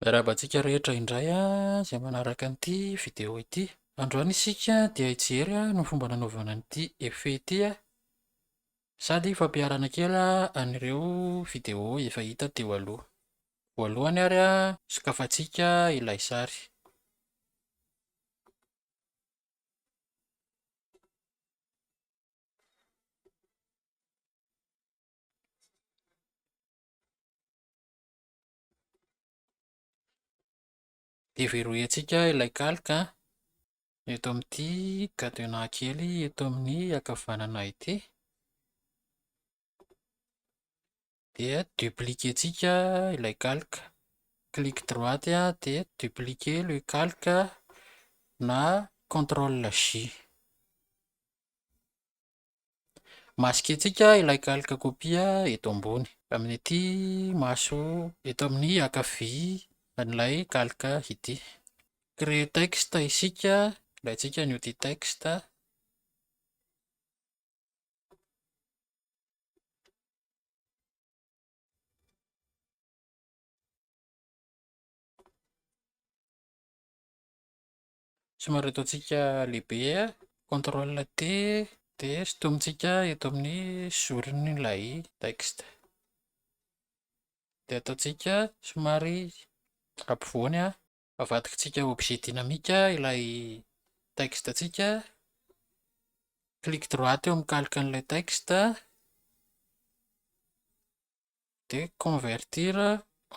Miarahaba antsika rehetra indray izay manaraka an'ity vidéo ity. Androany isika dia hijery ny fomba nanaovana an'ity effet ity sady fampiharana kely an'ireo vidéo efa hita teo aloha. Voalohany ary sokafantsika ilay sary. Deverrouiller-ntsika ilay calque eto amin'ity cadenas kely eto amin'ny ankavanana ity. Dia dupliquer-ntsika ilay calque. Clic droite dia dupliquer le calque na contrôle J. Masquer-ntsika ilay calque copie eto ambony amin'ity maso eto amin'ny ankavia an'ilay calque ity. Créer texte isika, ilaintsika ny outil texte. Somary ataontsika lehibe, contrôle T dia sintomintsika eto amin'ny zoron'ilay texte. Dia ataontsika somary ampovoany, avadikitsika objet dynamique ilay texte antsika. Clic droit eo amin'ny calque an'ilay texte dia convertir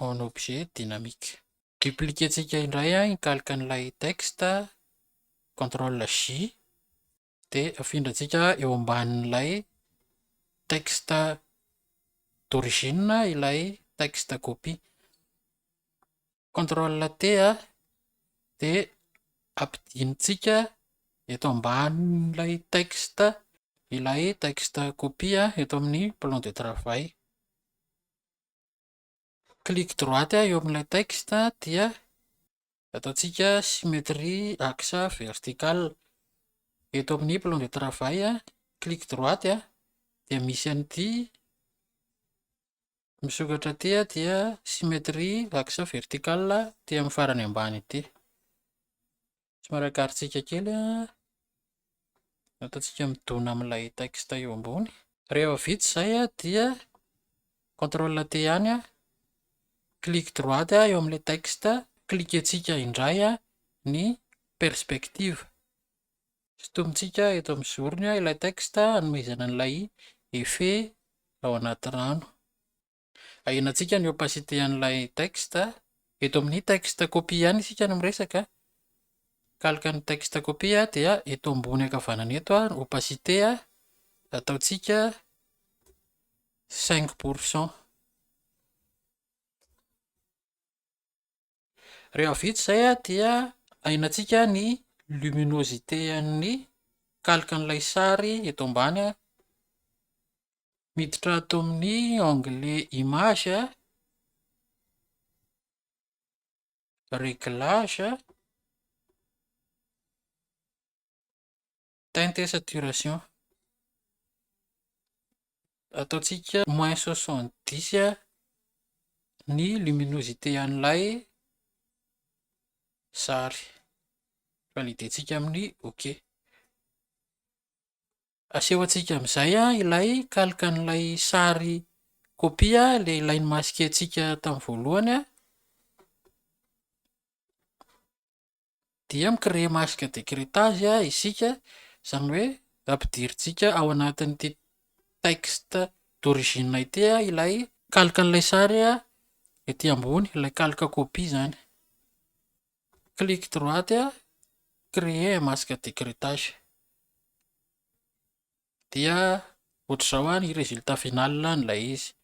en objet dynamique. Dupliquer-ntsika indray ny calque an'ilay texte, contrôle J, dia afindrantsika eo ambanin'ilay texte d'origine ilay texte copie. Contrôle T dia ampidinintsika eto ambanin'ilay texte ilay texte copie eto amin'ny plan de travail. Clic droite eo amin'ilay texte dia ataontsika symétrie axe vertical. Eto amin'ny plan de travail, clic droite dia misy an'ity misokatra ity dia symétrie axe vertical aty amin'ny farany ambany ity. Somary akarintsika kely, ataontsika midona amin'ilay texte eo ambony. Rehefa vita izay dia contrôle T ihany, clic droite eo amin'ilay texte, cliquer-ntsika indray ny perspective. Sintomintsika eto amin'ny zorony ilay texte hanomezana an'ilay effet ao anaty rano. Ahenantsika ny opacité an'ilay texte. Eto amin'ny texte copie ihany isika no miresaka. Calque ny texte copie dia eto ambony ankavanana eto ny opacité ataontsika 5%. Rehefa vita izay dia ahenantsika ny luminosité an'ny calque an'ilay sary eto ambany. Miditra ato amin'ny onglet image, réglage, teinte et saturation. Ataontsika moins 70 ny luminosité an'ilay sary. Valider-ntsika amin'ny ok. Aseho antsika amin'izay ilay calque an'ilay sary copie ilay ilay nomasquer-ntsika tamin'ny voalohany. Dia mi-créer masque d'écrêtage isika, izany hoe ampidirintsika ao anatin'ity texte d'origine ity ilay calque an'ilay sary ety ambony, ilay calque copie izany. Clic droite, créer un masque d'écrêtage. Dia ohatr'izao ny résultat final an'ilay izy.